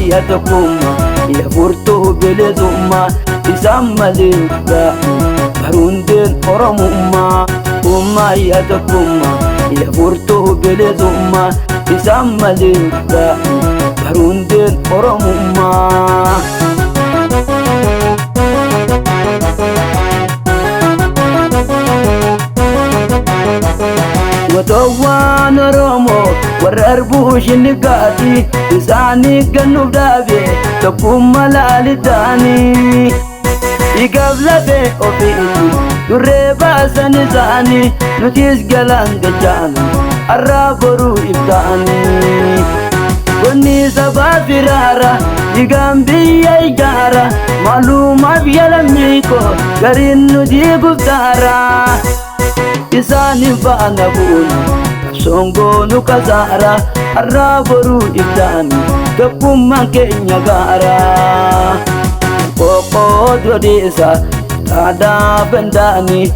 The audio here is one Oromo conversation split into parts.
Ummaa tokkummaa yaa furtuu bilisummaa isaan malee baruundeen Oromummaa. Ummaa tokkummaa yaa furtuu bilisummaa isaan malee baruundeen Oromummaa. Gotoowwan Oromoo warra arbuu shinnigaati isaanii gannuuf dhaabe tokkummaa laalitaanii. Dhiigaaf lafee ofiitti durree baasan isaanii nutis galaan gachaana har'aa boruu ibtaanii. Gonni sabaa firaara dhiigaan biyya ijaara maalumaaf yalammiiko gariin nuti guftaara. Isaanii faana bu'uun qabsoon goonu kasaara har'aa boruu ibtaanii tokkummaan keenya gaara. Qoqqoodoo dhodheessa taadaa bandaanii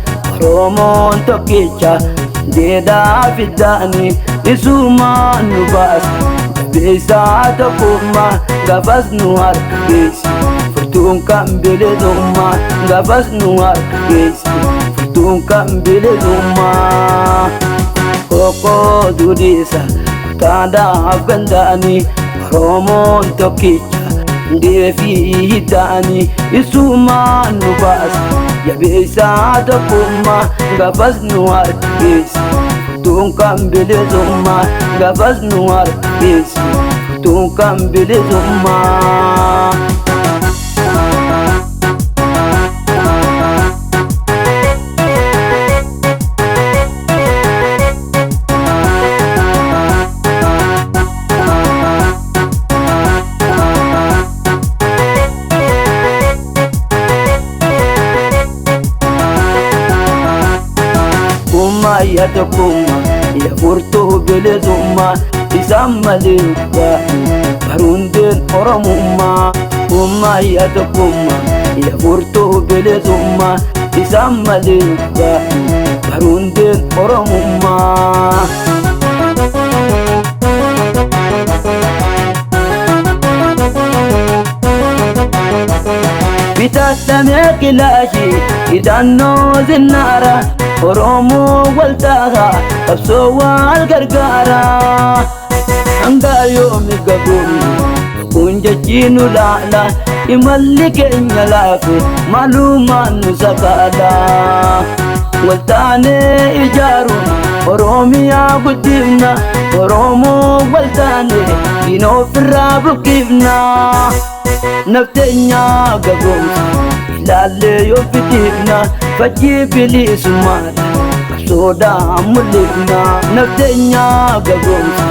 Oromoon tokkicha deedaa fiddaanii isuumaan nu baasa jabeessaa tokkummaa gaafas nu harka geessi furtuun kan bilisummaa gaafas nu harka geessi furtuun kan bilisummaa. Qoqqoodoo dhodheessa kutaadhaaf gandaanii Oromoon tokkicha deefii hiddaanii isuumaan nu baasa jabeessaa tokkummaa gaafas nu harka geessi furtuun kan bilisummaa gaafas nu harka geessi furtuun kan bilisummaa. Ummaa tokkummaa yaa furtuu bilisummaa isaan malee baruundeen Oromummaa. Ummaa tokkummaa yaa furtuu bilisummaa isaan malee baruundeen Oromummaa. Bitaadhamee kilaashii hidhannoo zinnaara Oromoo waltaaha qabsoo wal gargaara. Hanga yoomi gaboonni kun jechi nu laala imalli keenya laafe maalumaan nu sakaala. Waltaanee ijaaruun Oromiyaa guddifna Oromoo waltaanee diina ofirraa buqqifna. Nafteenyaa gagoomsa ilaallee yoo fitiifna fakkii bilisummaadha qabsoodhaan mul'ifna. Nafteenyaa gagoomsa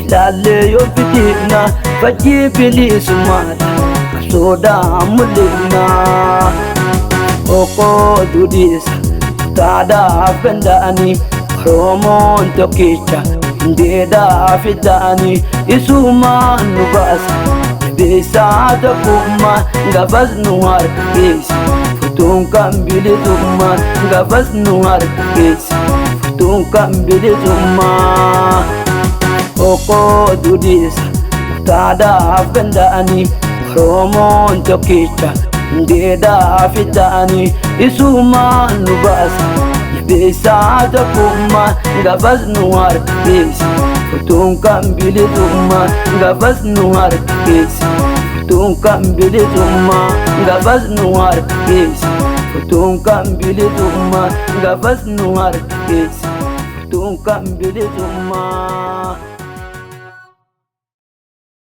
ilaallee yoo fitiifna fakkii bilisummaadha qabsoodhaan mul'ifna. Qoqqooduu dhodheessa kutaadhaaf danda'anii Oromoon tokkicha deedaa fiddaanii isuumaan nu baasa. Jabeessaa tokkummaa gaafas nu harka geessi furtuun kan bilisummaa gaafas nu harka geessi furtuun kan bilisummaa. Qoqqooduu dhodheessa kutaadhaaf danda'anii Oromoon tokkicha deedaa fiddaanii isuumaan nu baasa jabeessaa tokkummaa gaafas nu harka geessi furtuun kan bilisummaa gaafas nu harka geessi furtuun kan bilisummaa gaafas nu harka geessi furtuun kan bilisummaa gaafas nu harka geessi furtuun kan bilisummaa.